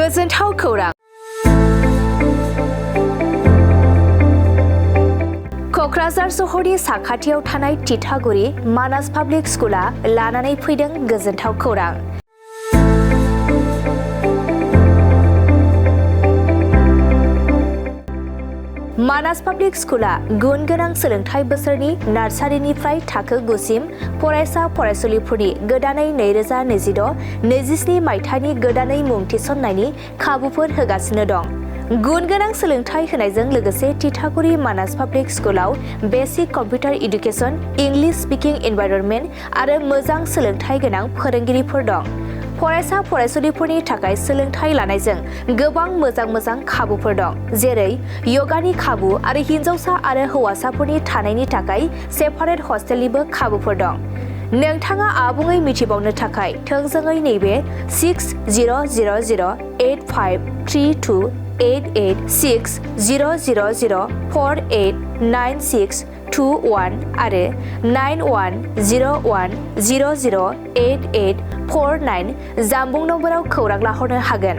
गोजोनथाव खौरां क'क्राझार सहरनि साखाथियाव थानाय तितागुरि मानास पाब्लिक स्कुला लानानै फैदों गोजोनथाव खौरां। मानास पाब्लिक स्कुला गुन गोनां सोलोंथाइ बोसोरनि नार्सारिनिफ्राय थाखो 9 सिम फरायसा फरायसुलिफोरनि गोदानै 2026-27 मायथाइनि गोदानै मुं थिसननायनि खाबुफोर होगासिनो दं। गुन गोनां सोलोंथाइ होनायजों लोगोसे तितागुरि मानास पाब्लिक स्कुलाव बेसिक कम्पिउटार इडुकेसन, इंलिश स्पीकिं एनवायरनमेन्ट आरो मोजां सोलोंथाइ गोनां फोरोंगिरिफोर दं। फरायसा फरायसुलिफोरनि थाखाय सोलोंथाइ लानायजों गोबां मोजां खाबुफोर दं, जेरै यगानि खाबु आरो हिन्जावसा आरो हौवासाफोरनि थानायनि थाखाय सेपारेट हस्टेलनिबो खाबुफोर दं। नोंथाङा आबुङै मिथिबावनो थाखाय थोंजोङै नैबे 60008532886000489621 आरो 9101008849 जानबुं नम्बराव खौरां लाहरनो हागोन।